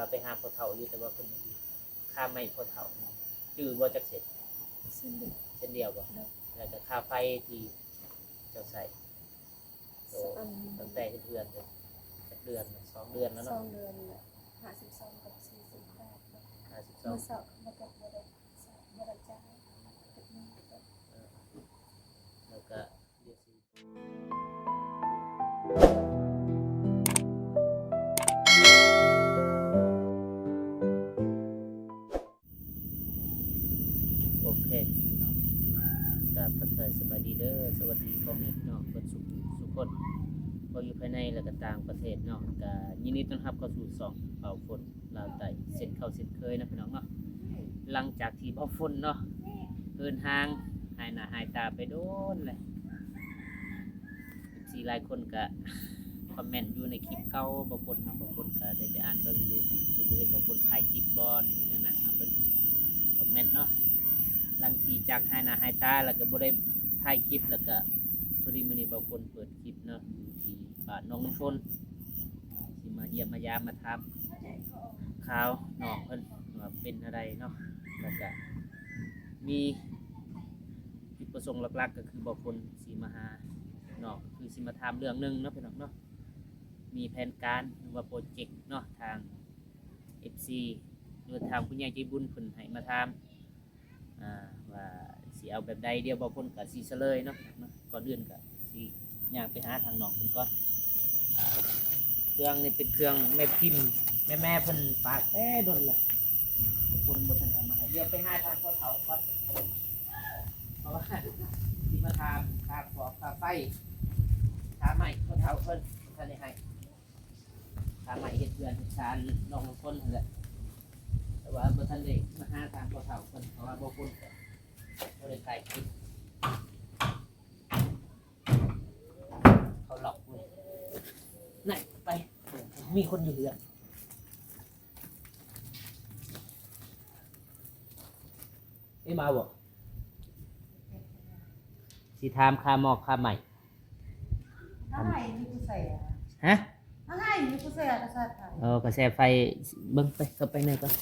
ໄປຫາພໍ່ເຖົ້າຢູ່ ແຕ່ວ່າເພິ່ນບໍ່ຢູ່. ຄ່າໄມ້ພໍ່ເຖົ້າ ຈື່ບໍ່ ຈັກເສັ້ນ? ເສັ້ນດຽວ ເສັ້ນດຽວບໍ່? ໂດຍ. ແລ້ວກໍຄ່າໄຟທີ່ເຈົ້າໃຊ້? ໂອ້ ຕັ້ງແຕ່ເຮັດເຮືອນ ຈັກເດືອນ? ສອງເດືອນແລ້ວເນາະ? ສອງເດືອນແລ້ວ ຫ້າສິບສອງກັບສີ່ສິບແປດ ຫ້າສິບສອງ ມື້ເຊົ້າມາເກັບບໍ່ໄດ້ ບໍ່ໄດ້ຈ່າຍ ເກັບເງິນ ເອີ ແລ້ວກໍ ໂອເຄ ພີ່ນ້ອງ ກາບທັກທາຍສະບາຍດີເດີ ສະຫວັດດີພໍ່ແມ່ພີ່ນ້ອງເບິດສູ່ຜູ້ສູ່ຄົນ ບໍ່ຢູ່ພາຍໃນ ແລະ ກໍຕ່າງປະເທດເນາະ. ກໍຍິນດີຕ້ອນຮັບເຂົ້າສູ່ຊ່ອງເບົາຝົນລາວໃຕ້ ເຊັ່ນເກົ່າເຊັ່ນເຄີຍນະ ພີ່ນ້ອງເນາະ. ຫຼັງຈາກທີ່ເບົາຝົນເນາະ ເຫີນຫ່າງ ຫາຍໜ້າຫາຍຕາໄປດົນແລ້ວ. ເອັຟຊີຫຼາຍຄົນກະຄອມເມັນຢູ່ໃນຄລິບເກົ່າ ບາງຄົນເນາະ ບາງຄົນກະໄດ້ໄປອ່ານເບິ່ງຢູ່ ຄືບໍ່ເຫັນບາງຄົນຖ່າຍຄລິບບໍ່ ໃນນັ້ນນະ ເພິ່ນຄອມເມັນເນາະ. ຫຼັງຈາກຫາຍໜ້າຫາຍຕາແລ້ວກະບໍ່ໄດ້ຖ່າຍຄລິບ ແລ້ວກະພໍດີມື້ນີ້ບາງຄົນເປີດຄລິບເນາະ ຢູ່ທີ່ບ້ານໜອງນ້ຳຝົນ ຊິມາຢ້ຽມມາຢາມມາຖາມຂ່າວນ້ອງເພິ່ນວ່າເປັນແນວໃດເນາະ ແລ້ວກະ ມີຈຸດປະສົງຫຼັກໆ ກໍຄືເບົາຝົນຊິມາຫານ້ອງ ກໍຄືຊິມາຖາມເລື່ອງໜຶ່ງເນາະ ພີ່ນ້ອງເນາະ. ມີແຜນການ ຫຼືວ່າໂປຣເຈັກເນາະ ທາງເອັຟຊີ ຫຼືວ່າທາງຜູ້ໃຫຍ່ໃຈບຸນເພິ່ນໃຫ້ມາຖາມ ອ່າ ວ່າຊິເອົາແບບໃດ. ດຽວເບົາຝົນກໍຊິສະເຫຼີຍເນາະ ກ່ອນອື່ນກໍຊິຍ່າງໄປຫາທາງນ້ອງເພິ່ນກ່ອນ. ເຄື່ອງນີ້ເປັນເຄື່ອງແມ່ພິມ ແມ່ໆເພິ່ນຝາກແຕ່ດົນແລ້ວ ເພິ່ນບໍ່ທັນເອົາມາໃຫ້. ດຽວໄປຫາທາງພໍ່ເຖົ້າກ່ອນ ເພາະວ່າຊິມາຖາມຄ່າຟອກຄ່າໄຟ ຄ່າໄມ້ພໍ່ເຖົ້າເພິ່ນບໍ່ທັນໄດ້ໃຫ້ ຄ່າໄມ້ເຮັດເຮືອນເຮັດຊານນ້ອງນ້ຳຝົນຫັ້ນແຫຼະ ແຕ່ວ່າບໍ່ທັນໄດ້ມາຫາທາງພໍ່ເຖົ້າເພິ່ນ ເພາະວ່າບໍ່ຄົນ ບໍ່ໄດ້ຖ່າຍຄລິບ. ເຂົາລັອກເວີຍ ນັ້ນໄປ ມີຄົນຢູ່ເຮືອນ ເອີ ມາບໍ່? ຊິຖາມຄ່າໝອກຄ່າໄມ້ ອ້າຍຢູ່ໃສອະ? ຮະ? ອ້າຍຢູ່ໃສອະ? ກະແສໄຟ ເອີ ກະແສໄຟ ເບິ່ງໄປ ເຂົ້າໄປໃນກ່ອນ.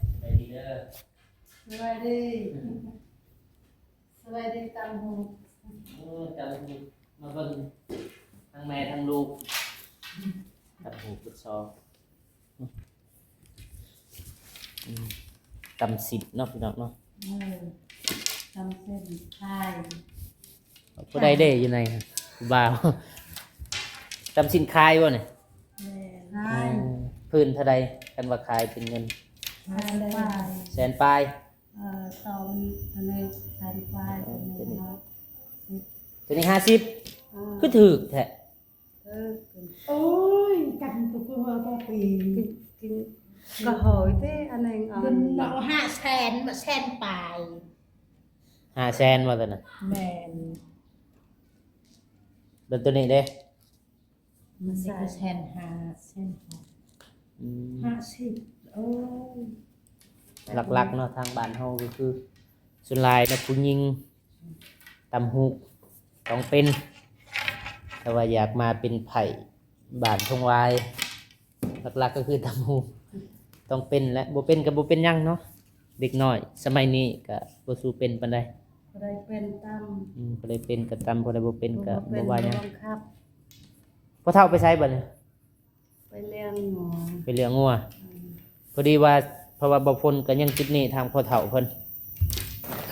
ສະບາຍດີເດີ ສະບາຍດີ ສະບາຍດີຕຳຫູກ ເອີ ຕຳຫູກ ມາເບິ່ງທັງແມ່ທັງລູກ ຕຳຫູກເບິດຊອງ. ອືມ ຕຳຊິ້ນເນາະ ພີ່ນ້ອງເນາະ ເອີ ຕຳເສັ້ນຂາຍ. ຜູ້ໃດເດ້ຢູ່ໃນ ຜູ້ບ່າວ ຕຳຊິ້ນຂາຍບໍ່ນີ້? ແມ່ນ ຂາຍ. ອືມ ພື້ນເທົ່າໃດ ຄັນວ່າຂາຍເປັນເງິນ? ແສນປາຍ ແສນປາຍ. ເອີ ຕອນອັນນີ້ແສນປາຍ ເອີ ໂຕນີ້ ໂຕນີ້ຫ້າສິບ ໂຕນີ້ຫ້າສິບ ເອີ ຄືຖືກແທ້. ເອີ ໂອ້ຍ ກັນຕຸກເຮົາກໍປີ ກິນ ກິນ ກໍຫອຍເຕ ອັນນັ້ນ ເງິນເນາະ ຫ້າແສນ ແສນປາຍ ຫ້າແສນວ່າຊັ້ນນະ. ແມ່ນ ແລ້ວໂຕນີ້ເດ້? ມັນຊິແສນຫ້າ ແສນຫ້າ ອືມ ຫ້າສິບ ໂອ້ຍ ຫຼັກໆເນາະ ທາງບ້ານເຮົາກໍຄືສ່ວນຫຼາຍເນາະ ຜູ້ຍິງ ຕຳຫູກຕ້ອງເປັນ ຖ້າວ່າຢາກມາເປັນໄພ້ບ້ານທົ່ງວາຍ ຫຼັກໆກໍຄືຕຳຫູກຕ້ອງເປັນແຫຼະ ບໍ່ເປັນກໍບໍ່ເປັນຫຍັງເນາະ ເດັກນ້ອຍສະໄໝນີ້ກໍບໍ່ສູ້ເປັນປານໃດ ຜູ້ໃດເປັນຕຳ ອືມ ຜູ້ໃດເປັນກໍຕຳ ຜູ້ໃດບໍ່ເປັນກໍບໍ່ວ່າຫຍັງ. ພໍ່ເຖົ້າໄປໃສບັດນີ້? ໄປລ້ຽງງົວ ໄປລ້ຽງງົວ ອືມ ພໍດີວ່າ ເພາະວ່າບ່າວຝົນກໍຍັງຕິດໜີ້ທາງພໍ່ເຖົ້າເພິ່ນ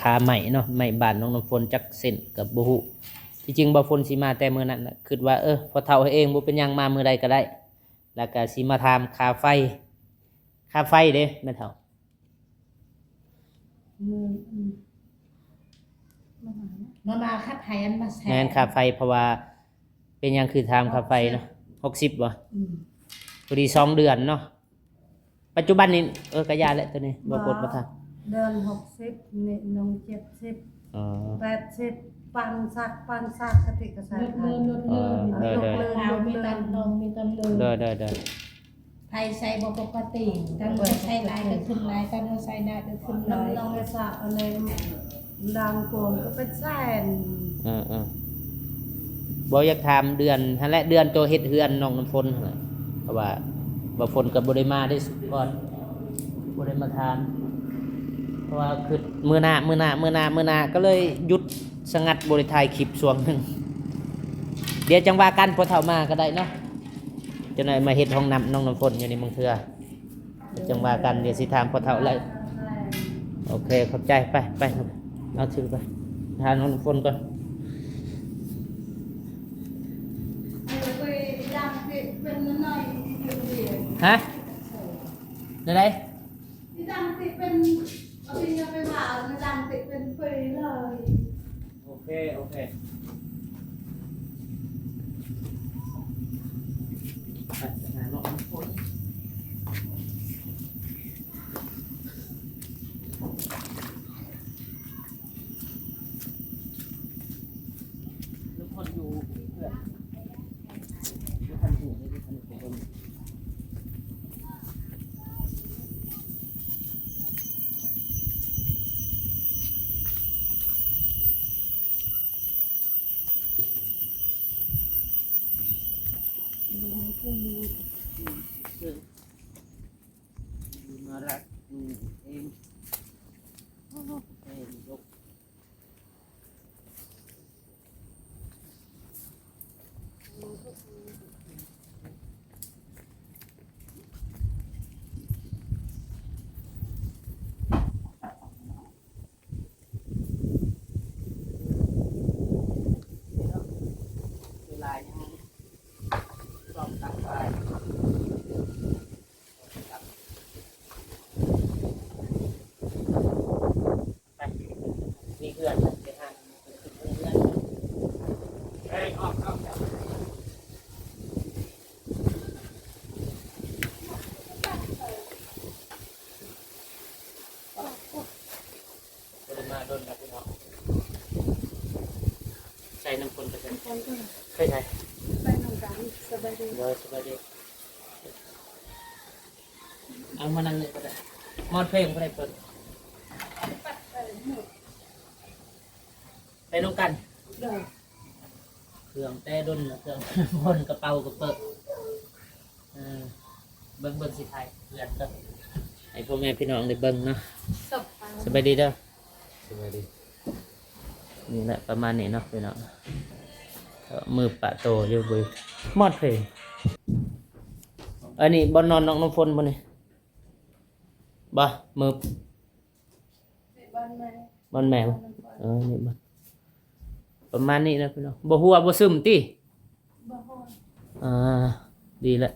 ຄ່າໄມ້ເນາະ ໄມ້ບ້ານນ້ອງນ້ຳຝົນຈັກເຊັນກໍບໍ່ຮູ້. ທີ່ຈິງບ່າວຝົນຊິມາແຕ່ມື້ນັ້ນນະ ຄິດວ່າ ເອີ ພໍ່ເຖົ້າເຮົາເອງບໍ່ເປັນຫຍັງ ມາມື້ໃດກໍໄດ້ ແລ້ວກໍຊິມາຖາມຄ່າໄຟ ຄ່າໄຟເດ້ແມ່ເຖົ້າ? ອືມ ອືມ ມາ ມາ ມາຄ່າໄຟ ອັນມາແຊນ ແມ່ນຄ່າໄຟ ເພາະວ່າເປັນຫຍັງຄືຖາມຄ່າໄຟເນາະ ຫົກສິບ ຫົກສິບບໍ່? ອືມ ພໍດີສອງເດືອນເນາະ ປັດຈຸບັນນີ້ ເອີ ກະຢ່າແຫຼະໂຕນີ້ ບໍ່ ບໍ່ປົດບໍ່ທາ ເດືອນຫົກສິບ ນີ້ໜຶ່ງເຈັດສິບ ອໍ ແປດສິບ ປານສັກ ປານສັກ ກະຕິກະໃສ່ ເບິດເງິນ ເບິດເງິນ ອໍ ໂດຍ ໂດຍ ໂດຍ ໄຜໃຊ້ບໍ່ປົກກະຕິ ຄັນໃຊ້ຫຼາຍກໍຂຶ້ນຫຼາຍ ຄັນໃຊ້ໜ້ອຍກໍຂຶ້ນໜ້ອຍ ນ້ຳໜອງໄອສະອັນນີ້ ນາງໂກນກໍເປັນແສນ ເອີໆ ບໍ່ ຢາກຖາມເດືອນຫັ້ນແຫຼະ ເດືອນໂຕເຮັດເຮືອນນ້ອງນ້ຳຝົນຫັ້ນແຫຼະ ເພາະວ່າບ່າວຝົນກໍບໍ່ໄດ້ມາໄດ້ສຸກອນ ບໍ່ໄດ້ມາຖາມ ເພາະວ່າຄິດມື້ໜ້າ ມື້ໜ້າ ມື້ໜ້າ ມື້ໜ້າ ກໍເລີຍຢຸດສະຫງັດ ບໍ່ໄດ້ຖ່າຍຄລິບຊ່ວງໜຶ່ງ ດຽວຈັ່ງວ່າກັນ ພໍເຖົ້າມາກໍໄດ້ເນາະ ຈັກໜ້ອຍມາເຮັດຫ້ອງນ້ຳນ້ອງນ້ຳຝົນຢູ່ນີ້ບາງເທື່ອ ຈັ່ງວ່າກັນ ດຽວຊິຖາມພໍ່ເຖົ້າໄລ່ ໂອເຄ ຂອບໃຈ ໄປ ໄປ ເອົາຖືໄປ ຖາມນ້ອງນ້ຳຝົນກ່ອນ ຮະ ແນວໃດ ໂອເຄ ໂອເຄ ໄປ ໄປຫາເນາະ ໂອ້ຍ ທຸກຄົນຢູ່ເພື່ອນ ບໍ່ໄດ້ມາດົນແລ້ວພີ່ນ້ອງ ໃສ່ນ້ຳຝົນໄປໃສ່ ໄປນຳກັນ ສະບາຍດີ ໂດຍ ສະບາຍດີ ເອົາມານັ່ງນີ້ກໍໄດ້ ມອດເພງບໍ່ໄດ້ເປີດ ໄປນຳກັນ ໂດຍ ເຄື່ອງແຕ່ດົນ ເຄື່ອງ ຄົນກະເປົາກະເປິ ເອີ ເບິ່ງ ເບິ່ງຊິຖ່າຍເຮືອນກ່ອນ ໃຫ້ພໍ່ແມ່ພີ່ນ້ອງໄດ້ເບິ່ງເນາະ ສະບາຍດີເດີ ສະບາຍດີ ນີ້ແຫຼະ ປະມານນີ້ເນາະພີ່ນ້ອງ ເອີ ມືປະໂຕຢູ່ເວີຍ ມອດເພງ ອັນນີ້ບ່ອນນອນນ້ອງນ້ຳຝົນບໍ່ນີ້ ບໍ່ ມື ບ່ອນແມ່ ເອີ ນີ້ບໍ່ ປະມານນີ້ນະພີ່ນ້ອງ ບໍ່ຮົ່ວບໍ່ຊຶມຕິ ບໍ່ຮົ່ວ ອ່າ ດີແລ້ວ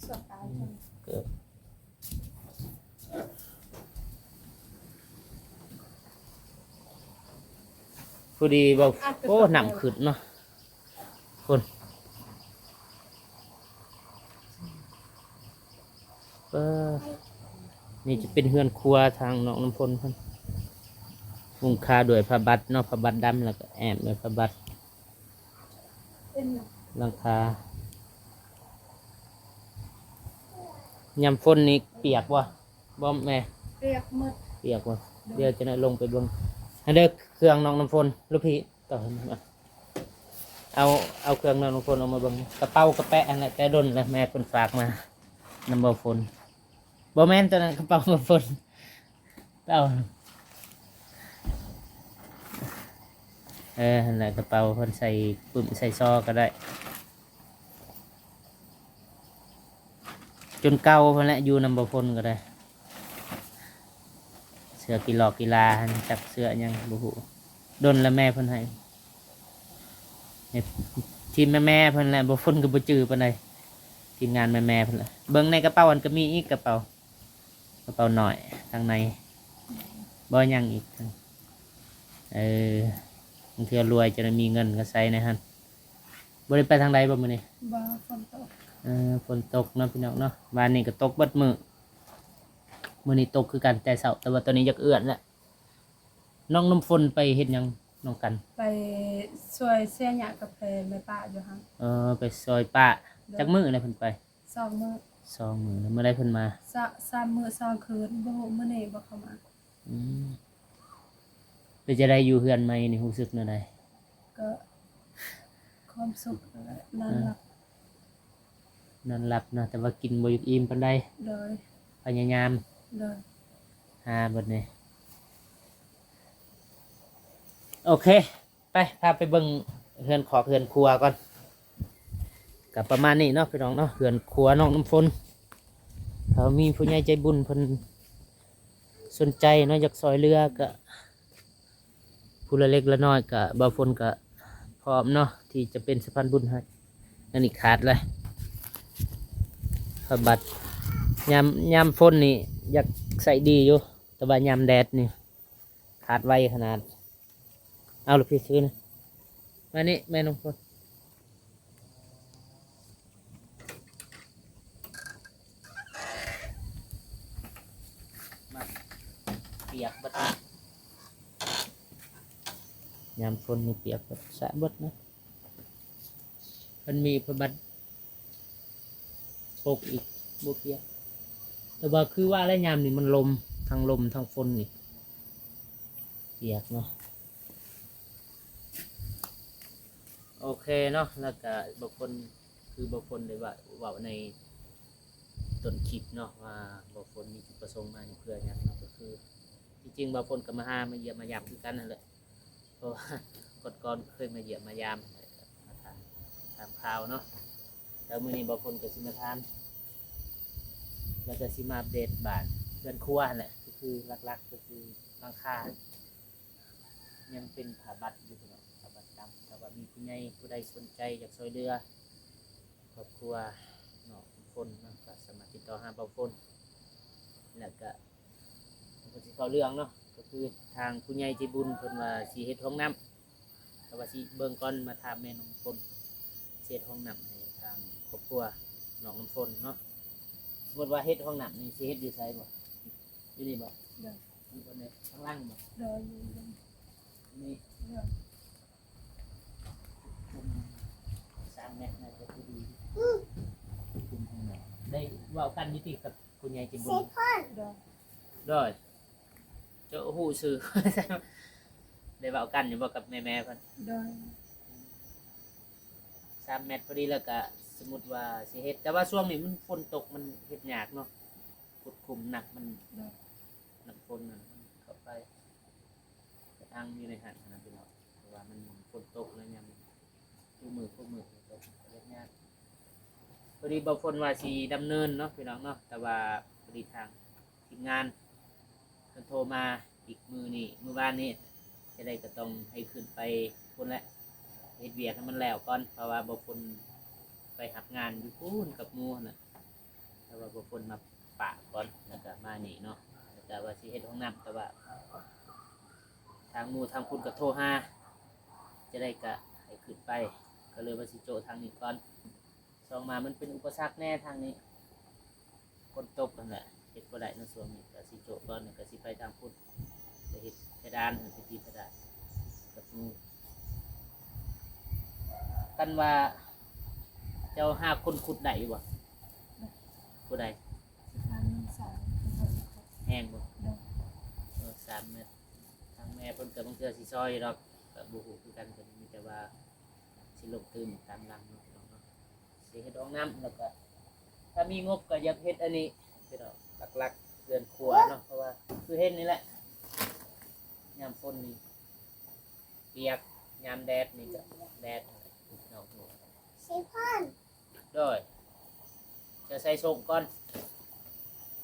ຊົ່ວຄາວ ເກີດ ພໍດີບໍ່ ໂອ້ ນ້ຳຂຶ້ນເນາະ ພຸ້ນ ເອີ ນີ້ຈະເປັນເຮືອນຄົວທາງນ້ອງນ້ຳຝົນເພິ່ນ ມຸງຄາດ້ວຍຜ້າບັດເນາະ ຜ້າບັດດຳ ແລ້ວກໍແອ້ມດ້ວຍຜ້າບັດ ຫຼັງຄາ ຍາມຝົນນີ້ປຽກບໍ່? ບໍ່ແມ່ ປຽກໝົດ ປຽກບໍ່? ດຽວຈະໄດ້ລົງໄປເບິ່ງ ຫັ້ນເດີ ເຄື່ອງນ້ອງນ້ຳຝົນ ລູກພີ່ ຕໍ່ ເອົາ ເອົາເຄື່ອງນ້ອງນ້ຳຝົນອອກມາເບິ່ງ ກະເປົາກະແປະຫັ້ນແຫຼະ ແຕ່ດົນແລ້ວ ແມ່ເພິ່ນຝາກມານຳບ່າວຝົນ ບໍ່ແມ່ນ ໂຕນັ້ນກະເປົາບ່າວຝົນ ເອົາ ເອີ ຫັ້ນແຫຼະ ກະເປົາເພິ່ນໃສ່ປຶ້ມໃສ່ຊໍກໍໄດ້ ຈົນເກົ່າພຸ້ນແຫຼະ ຢູ່ນຳບ່າວຝົນກໍໄດ້ ເສື້ອກິຫຼອກກິລາຫັ້ນ ຈັກເສື້ອຫຍັງບໍ່ຮູ້ ດົນແລ້ວແມ່ເພິ່ນໃຫ້ ໃຫ້ທີມແມ່ໆເພິ່ນແຫຼະ ບ່າວຝົນກໍບໍ່ຈື່ປານໃດ ທີມງານແມ່ໆເພິ່ນແຫຼະ ເບິ່ງໃນກະເປົາຫັ້ນກໍມີອີກ ກະເປົາ ກະເປົານ້ອຍທາງໃນ ບໍ່ຫຍັງອີກ ເອີ ບາງເທື່ອລວຍຈະໄດ້ມີເງິນກໍໃສ່ໃນຫັ້ນ ບໍ່ໄດ້ໄປທາງໃດບໍ່ມື້ນີ້? ບໍ່ ຝົນຕົກ ເອີ ຝົນຕົກເນາະພີ່ນ້ອງເນາະ ວານນີ້ກໍຕົກເບິດມື້ ມື້ນີ້ຕົກຄືກັນແຕ່ເຊົ້າ ແຕ່ວ່າຕອນນີ້ຢາກເອື້ອນແລ້ວ ນ້ອງນ້ຳຝົນໄປເຮັດຫຍັງນຳກັນ? ໄປຊ່ວຍເສຍຫຍ້າກາເຟແມ່ປ້າຢູ່ຫັ້ນ ເອີ ໄປຊ່ອຍປ້າ ໂດຍ ຈັກມື້ແລ້ວເພິ່ນໄປ? ສອງມື້ ສອງມື້ແລ້ວ. ມື້ໃດເພິ່ນມາ? ສະ ສາມມື້ສອງຄືນ ບໍ່ຮູ້ມື້ນີ້ບໍ່ເຂົ້າມາ. ອືມ ເປັນຈັ່ງໃດຢູ່ເຮືອນໃໝ່ນີ້ ຮູ້ສຶກແນວໃດ? ກໍຄວາມສຸກ ນອນຫຼັບ ເອີ ນອນຫຼັບເນາະ ແຕ່ວ່າກິນບໍ່ຢາກອີ່ມປານໃດ. ໂດຍ ພະຍາຍາມ ໂດຍ ຫາບັດນີ້. ໂອເຄ ໄປ ພາໄປເບິ່ງເຮືອນຄອກເຮືອນຄົວກ່ອນ. ກໍປະມານນີ້ເນາະ ພີ່ນ້ອງເນາະ ເຮືອນຄົວນ້ອງນ້ຳຝົນ. ຖ້າມີຜູ້ໃຫຍ່ໃຈບຸນເພິ່ນສົນໃຈເນາະ ຢາກຊ່ອຍເຫຼືອ ກໍຜູ້ລະເລັກລະນ້ອຍ ກໍບ່າວຝົນກໍພ້ອມເນາະ ທີ່ຈະເປັນສະພານບຸນໃຫ້. ອັນນີ້ຂາດເລີຍ ຜ້າບັດ. ຍາມ ຍາມຝົນນີ້ຢາກໃຊ້ດີຢູ່ ແຕ່ວ່າຍາມແດດນີ້ຂາດໄວຂະໜາດ. ເອົາລູກພີ່ ຖືນະ ມານີ້ແມ່ນ້ອງຝົນ. ມາ ປຽກເບິດ ຍາມຝົນນີ້ປຽກເບິດ ສະເບິດນະ. ມັນມີຜ້າບັດປົກອີກ ບໍ່ປຽກ. ແຕ່ວ່າຄືວ່າແຫຼະ ຍາມນີ້ມັນລົມ ທັງລົມທັງຝົນນີ້ ປຽກເນາະ. ໂອເຄເນາະ ແລ້ວກະບ່າວຝົນ ຄືບ່າວຝົນໄດ້ເວົ້າ ເວົ້າໃນຕົ້ນຄລິບເນາະ ວ່າບ່າວຝົນມີຈຸດປະສົງມານີ້ເພື່ອຫຍັງເນາະ. ກໍຄືທີ່ຈິງບ່າວຝົນກໍມາຫາມາຢ້ຽມມາຢາມຄືກັນຫັ້ນແຫຼະ ເພາະວ່າກ່ອນໆເຄີຍມາຢ້ຽມມາຢາມຫັ້ນແຫຼະ ກໍມາຖາມ ຖາມຂ່າວເນາະ. ແລ້ວມື້ນີ້ບ່າວຝົນກໍຊິມາຖາມ ແລ້ວກໍຊິມາອັບເດດບ້ານເຮືອນຄົວຫັ້ນແຫຼະ. ກໍຄືຫຼັກໆກໍຄືຫຼັງຄາ ຍັງເປັນຜ້າບັດຢູ່ພີ່ນ້ອງ ຜ້າບັດດຳ. ຖ້າວ່າມີຜູ້ໃຫຍ່ຜູ້ໃດສົນໃຈຢາກຊ່ວຍເຫຼືອຄອບຄົວນ້ອງຝົນເນາະ ກໍສາມາດຕິດຕໍ່ຫາບ່າວຝົນ. ແລ້ວກະ ເພິ່ນຊິເຂົ້າເລື່ອງເນາະ ກໍຄືທາງຜູ້ໃຫຍ່ໃຈບຸນເພິ່ນວ່າຊິເຮັດຫ້ອງນ້ຳ ແຕ່ວ່າຊິເບິ່ງກ່ອນ ມາຖາມແມ່ນ້ອງຝົນ ຊິເຮັດຫ້ອງນ້ຳໃຫ້ທາງຄອບຄົວນ້ອງນ້ຳຝົນເນາະ. ສົມມຸດວ່າເຮັດຫ້ອງນ້ຳນີ້ ຊິເຮັດຢູ່ໃສບໍ່? ຢູ່ນີ້ບໍ່? ໂດຍ ຢູ່ບ່ອນໃດ? ທາງຫຼັງບໍ່? ໂດຍ ຢູ່ນີ້ ໂດຍ ສາມແມັດນະ ກໍພໍດີ ຄຸມຫ້ອງນ້ຳ. ໄດ້ເວົ້າກັນຢູ່ຕິກັບຜູ້ໃຫຍ່ໃຈບຸນ? ໂດຍ ໂດຍ ເຈົ້າຮູ້ຊື່ ໄດ້ເວົ້າກັນຢູ່ບໍ່ກັບແມ່ໆເພິ່ນ? ໂດຍ ສາມແມັດພໍດີ. ແລ້ວກະສົມມຸດວ່າຊິເຮັດ ແຕ່ວ່າຊ່ວງນີ້ມັນຝົນຕົກ ມັນເຮັດຍາກເນາະ ຂຸດຂຸມໜັກ ມັນ ໂດຍ ນ້ຳຝົນນັ້ນເຂົ້າໄປ ກະທັງຢູ່ໃນຫັ້ນນະພີ່ນ້ອງ ເພາະວ່າມັນຝົນຕົກແລ້ວຍາມ ຄູ່ມື້ຄູ່ມື້ກໍເຮັດຍາກ. ພໍດີບ່າວຝົນວ່າຊິດຳເນີນເນາະພີ່ນ້ອງເນາະ ແຕ່ວ່າພໍດີທາງທີມງານເພິ່ນໂທມາອີກມື້ນີ້ ມື້ວານນີ້ ຈະໄດ້ກໍຕ້ອງໃຫ້ຂຶ້ນໄປພຸ້ນແຫຼະ ເຮັດວຽກໃຫ້ມັນແລ້ວກ່ອນ ເພາະວ່າບ່າວຝົນໄປຮັບງານຢູ່ພຸ້ນກັບໝູ່ຫັ້ນນະ. ແຕ່ວ່າບ່າວຝົນມາປະກ່ອນ ແລ້ວກໍມານີ້ເນາະ ແລ້ວກໍວ່າຊິເຮັດຫ້ອງນ້ຳ ແຕ່ວ່າທາງໝູ່ທາງພຸ້ນກໍໂທຫາ ຈະໄດ້ກໍໃຫ້ຂຶ້ນໄປ ກໍເລີຍວ່າຊິໂຈະທາງນີ້ກ່ອນ. ສອງມາມັນເປັນອຸປະສັກແດ່ທາງນີ້ ຝົນຕົກຫັ້ນແຫຼະ ເຮັດບໍ່ໄດ້ໃນຊ່ວງນີ້ ກໍຊິໂຈະກ່ອນ ແລ້ວກໍຊິໄປທາງພຸ້ນ ໄປເຮັດເພດານ ໄປຕີເພດານກັບໝູ່. ຄັນວ່າເຈົ້າຫາຄົນຂຸດໄດ້ຢູ່ບໍ່? ຜູ້ໃດ? ສະພານນ້ອງສາວ ແຮງບໍ່? ໂດຍ ເອີ ສາມແມັດ ທາງແມ່ເພິ່ນກໍບາງເທື່ອຊິຊ່ອຍຢູ່ດອກ ກໍບໍ່ຮູ້ຄືກັນ ເພິ່ນມີແຕ່ວ່າຊິລົງຕື່ມຕາມຫຼັງເນາະ ພີ່ນ້ອງເນາະ. ຊິເຮັດຫ້ອງນ້ຳ ແລ້ວກໍຖ້າມີງົບກໍຢາກເຮັດອັນນີ້ ພີ່ນ້ອງ ຫຼັກໆເຮືອນຄົວເນາະ ເພາະວ່າຄືເຫັນນີ້ແຫຼະ ຍາມຝົນນີ້ປຽກ ຍາມແດດນີ້ກໍແດດ ພີ່ນ້ອງຮູ້. ໂດຍ ຈະໃສ່ສົ່ງກ່ອນ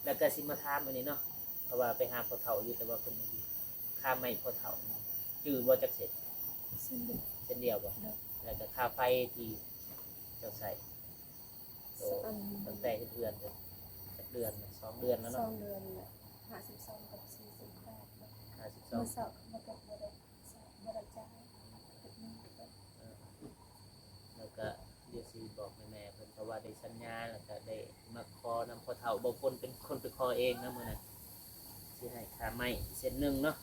ແລ້ວກໍຊິມາຖາມອັນນີ້ເນາະ ເພາະວ່າໄປຫາພໍ່ເຖົ້າຢູ່ ແຕ່ວ່າເພິ່ນຢູ່ ຄ່າໄມ້ພໍ່ເຖົ້າ ຈື່ບໍ່ ຈັກເສັ້ນ? ເສັ້ນດຽວ ເສັ້ນດຽວບໍ່? ໂດຍ ແລ້ວກໍຄ່າໄຟທີ່ເຈົ້າໃຊ້? ໂອ້ ສອງ ຕັ້ງແຕ່ເຮັດເຮືອນ ຈັກເດືອນ? ສອງເດືອນແລ້ວເນາະ? ສອງເດືອນແລ້ວ ຫ້າສິບສອງກັບສີ່ສິບແປດ ຫ້າສິບສອງ ມື້ເຊົ້າກໍບໍ່ໄດ້ ບໍ່ໄດ້ຈ່າຍ ເອີ ແລ້ວກະດຽວຊິບອກແມ່ໆເພິ່ນ ເພາະວ່າໄດ້ສັນຍາ ແລ້ວກະໄດ້ມາຂໍນຳພໍ່ເຖົ້າ ບໍ່ຄົນເປັນຄົນໄປຂໍເອງນະມື້ນັ້ນ ຊິໃຫ້ຄ່າໄມ້ເສັ້ນໜຶ່ງເນາະ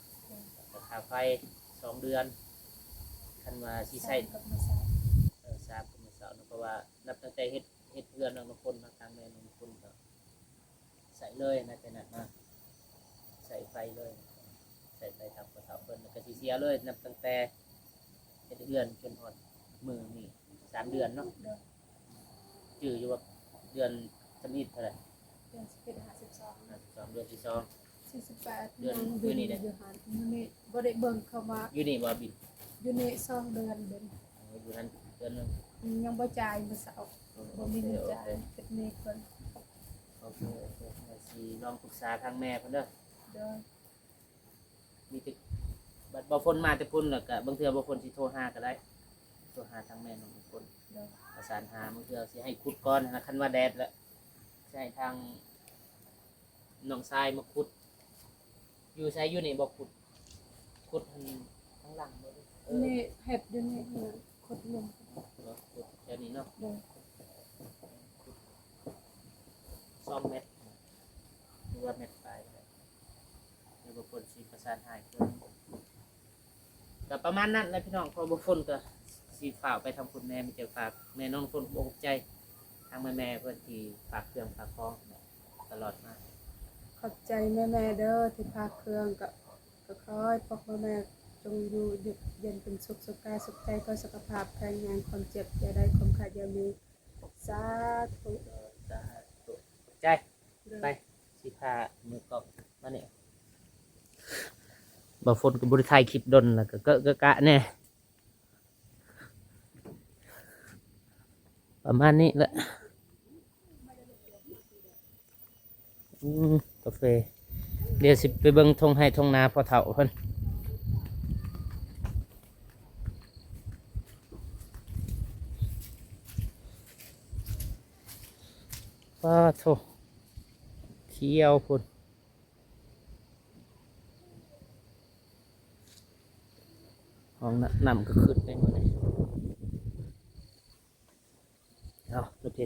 ແລ້ວກະຄ່າໄຟສອງເດືອນ ຄັນວ່າຊິໃຊ້ ສາມກັບມື້ເຊົ້າ ເອີ ສາມກັບມື້ເຊົ້າເນາະ ເພາະວ່ານັບຕັ້ງແຕ່ເຮັດ ເຮັດເຮືອນນ້ອງນ້ຳຝົນເນາະ ທາງແມ່ນ້ອງນ້ຳຝົນກໍໃຊ້ເລີຍນະ ແຕ່ນັ້ນມາໃຊ້ໄຟເລີຍ ໃຊ້ໄຟທາງພໍ່ເຖົ້າເພິ່ນ ແລ້ວກໍຊິເສຍເລີຍ ນັບຕັ້ງແຕ່ເຮັດເຮືອນຈົນຮອດມື້ນີ້ ສາມເດືອນເນາະ. ໂດຍ. ຈື່ຢູ່ວ່າເດືອນທຳອິດເທົ່າໃດ? ເດືອນສິບເອັດ ຫ້າສິບສອງ ຫ້າສິບສອງ ເດືອນທີສອງ ສີ່ສິບແປດ ເດືອນ ມື້ນີ້ເດ້ ຢູ່ຫັ້ນ ມື້ນີ້ບໍ່ໄດ້ເບິ່ງເຂົ້າມາ ຢູ່ນີ້ບໍ່ບິນ? ຢູ່ນີ້ສອງເດືອນເດ້ ໂອ້ ຢູ່ຫັ້ນເດືອນໜຶ່ງ ຍັງບໍ່ຈ່າຍມື້ເຊົ້າ ບໍ່ມີເງິນຈ່າຍ ເປັນໜີ້ເພິ່ນ. ໂອເຄ ໂອເຄ ຊິລອງປຶກສາທາງແມ່ເພິ່ນເດີ. ໂດຍ. ມີແຕ່ ບັດບໍ່ຝົນມາແຕ່ພຸ້ນ ແລ້ວກະບາງເທື່ອບໍ່ຝົນຊິໂທຫາກໍໄດ້ ໂທຫາທາງແມ່ນ້ອງຝົນ ໂດຍ ປະສານຫາ ບາງເທື່ອຊິໃຫ້ຂຸດກ່ອນຫັ້ນນະ ຄັນວ່າແດດແລ້ວ ຊິໃຫ້ທາງນ້ອງຊາຍມາຂຸດ. ຢູ່ໃສ? ຢູ່ນີ້ບໍ່ຂຸດ? ຂຸດຫັ້ນທາງຫຼັງບໍ່? ເອີ ນີ້ເຮັດຢູ່ນີ້ ຂຸດລົງ ເນາະ ຂຸດແຖວນີ້ເນາະ ໂດຍ ສອງແມັດ ຫຼືວ່າແມັດປາຍ ແລ້ວບໍ່ຝົນຊິປະສານຫາອີກເທື່ອໜຶ່ງ. ກໍປະມານນັ້ນແຫຼະພີ່ນ້ອງ ເພາະບໍ່ຝົນກໍຊິຟ້າວໄປທາງພຸ້ນແດ່ ມີແຕ່ຝາກແມ່ນ້ອງຝົນຂອບໃຈທາງແມ່ໆເພິ່ນທີ່ຝາກເຄື່ອງຝາກຂອງຕະຫຼອດມາ. ຂອບໃຈແມ່ໆເດີທີ່ຝາກເຄື່ອງ ກໍ ກໍຂໍໃຫ້ພວກແມ່ໆຈົ່ງຢູ່ເຢັນເປັນສຸກ ສຸກກາຍສຸກໃຈ ຂໍສຸຂະພາບແຂງແຮງ ຄວາມເຈັບຢ່າໄດ້ ຄວາມໄຂ້ຢ່າມີ ສາທຸ ສາທຸ ຂອບໃຈ. ໂດຍ ໄປ ຊິພາມືກ້ອງມານີ້ ບໍ່ຝົນກໍບໍ່ໄດ້ຖ່າຍຄລິບດົນ ແລ້ວກໍເກະກະກະແດ່ ປະມານນີ້ແຫຼະ. ອືມ ກາເຟ ດຽວຊິໄປເບິ່ງທົ່ງໄຮ່ທົ່ງນາພໍ່ເຖົ້າເພິ່ນ. ປາໂທ້ ຂຽວພຸ້ນ ຫ້ອງນ້ຳ ນ້ຳກໍຂຶ້ນໄດ້ມື້ນີ້. ເອົາ ໂອເຄ.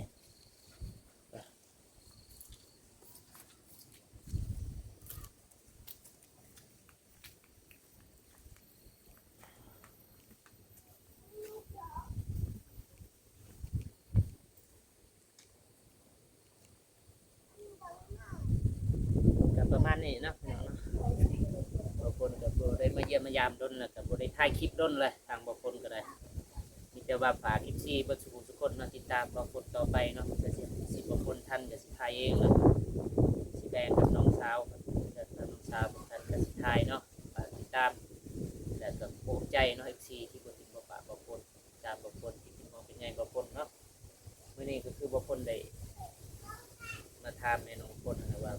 ກໍປະມານນີ້ເນາະ ພີ່ນ້ອງເນາະ ບາງຄົນກໍບໍ່ໄດ້ມາຢ້ຽມມາຢາມດົນ ແລ້ວກໍບໍ່ໄດ້ຖ່າຍຄລິບດົນແລ້ວ ທາງບາງຄົນກໍໄດ້ ມີແຕ່ວ່າຝາກເອັຟຊີເບິດສູ່ຜູ້ສູ່ຄົນເນາະ ຕິດຕາມບາງຄົນຕໍ່ໄປເນາະ ເພື່ອຊິ ຊິບາງຄົນທັນກໍຊິຖ່າຍເອງ ແລ້ວກໍຊິແບ່ງກັບນ້ອງສາວ ຖ້ານ້ອງສາວເພິ່ນທັນກໍຊິຖ່າຍເນາະ ຝາກຕິດຕາມ ແລ້ວກໍຂອບໃຈເນາະ ເອັຟຊີ ທີ່ບໍ່ຖິ້ມບໍ່ປະບາງຄົນ ຕາມບາງຄົນທີ່ເປັນຫ່ວງເປັນໃຍບາງຄົນເນາະ. ມື້ນີ້ກໍຄືບາງຄົນໄດ້ມາຖາມແມ່ນ້ອງຝົນຫັ້ນນະວ່າ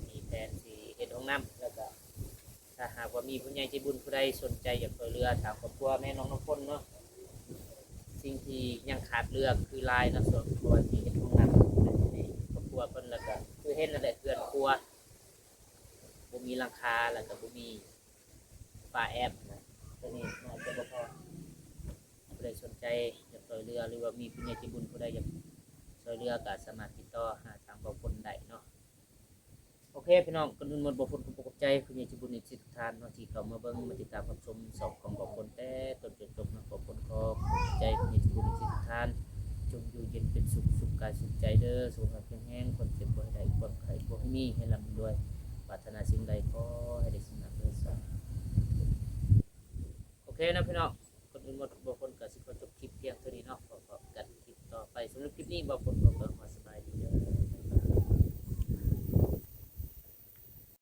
ມີແຜນຊິເຮັດຫ້ອງນ້ຳ ແລ້ວກໍຖ້າຫາກວ່າມີຜູ້ໃຫຍ່ໃຈບຸນຜູ້ໃດສົນໃຈຢາກຊ່ວຍເຫຼືອທາງຄອບຄົວແມ່ນ້ອງນ້ຳຝົນເນາະ ສິ່ງທີ່ຍັງຂາດເຫຼືອຄືຫຼາຍເນາະ ສ່ວນຄອບຄົວທີ່ເຮັດຫ້ອງນ້ຳໃນຄອບຄົວເພິ່ນ ແລ້ວກໍຄືເຫັນນັ້ນແຫຼະ ເຮືອນຄົວບໍ່ມີຫຼັງຄາ ແລ້ວກໍບໍ່ມີ ຝາແອບນະ ຕົວນີ້ໜ້າຈະບໍ່ພໍ ຜູ້ໃດສົນໃຈຢາກຊ່ວຍເຫຼືອ ຫຼືວ່າມີຜູ້ໃຫຍ່ໃຈບຸນຜູ້ໃດຢາກຊ່ວຍເຫຼືອ ກໍສາມາດຕິດຕໍ່ຫາທາງເບົາຝົນໄດ້ເນາະ. ໂອເຄພີ່ນ້ອງ ກ່ອນອື່ນໝົດເບົາຝົນຂໍຂອບໃຈຜູ້ໃຫຍ່ໃຈບຸນ ເອັຟຊີ ທຸກທ່ານເນາະ ທີ່ເຂົ້າມາເບິ່ງມາຕິດຕາມຮັບຊົມຊ່ອງຂອງເບົາຝົນແຕ່ຕົ້ນຈົນຈົບເນາະ. ເບົາຝົນຂໍຂອບໃຈຜູ້ໃຫຍ່ໃຈບຸນ ເອັຟຊີ ທຸກທ່ານ ຈົ່ງຢູ່ເຢັນເປັນສຸກ ສຸກກາຍສຸກໃຈເດີ ສຸຂະພາບແຂງແຮງ ຄວາມເຈັບບໍ່ໃຫ້ໄດ້ ຄວາມໄຂ້ບໍ່ໃຫ້ມີ ໃຫ້ລ່ຳໃຫ້ລວຍ ປາດຖະໜາສິ່ງໃດຂໍໃຫ້ໄດ້ສິ່ງນັ້ນເດີ ສາທຸ. ໂອເຄເນາະພີ່ນ້ອງ ກ່ອນອື່ນໝົດເບົາຝົນກໍຊິຂໍຈົບຄລິບພຽງເທົ່ານີ້ເນາະ ພໍ້ກັນຄລິບຕໍ່ໄປ. ສຳລັບຄລິບນີ້ເບົາຝົນກໍຂໍ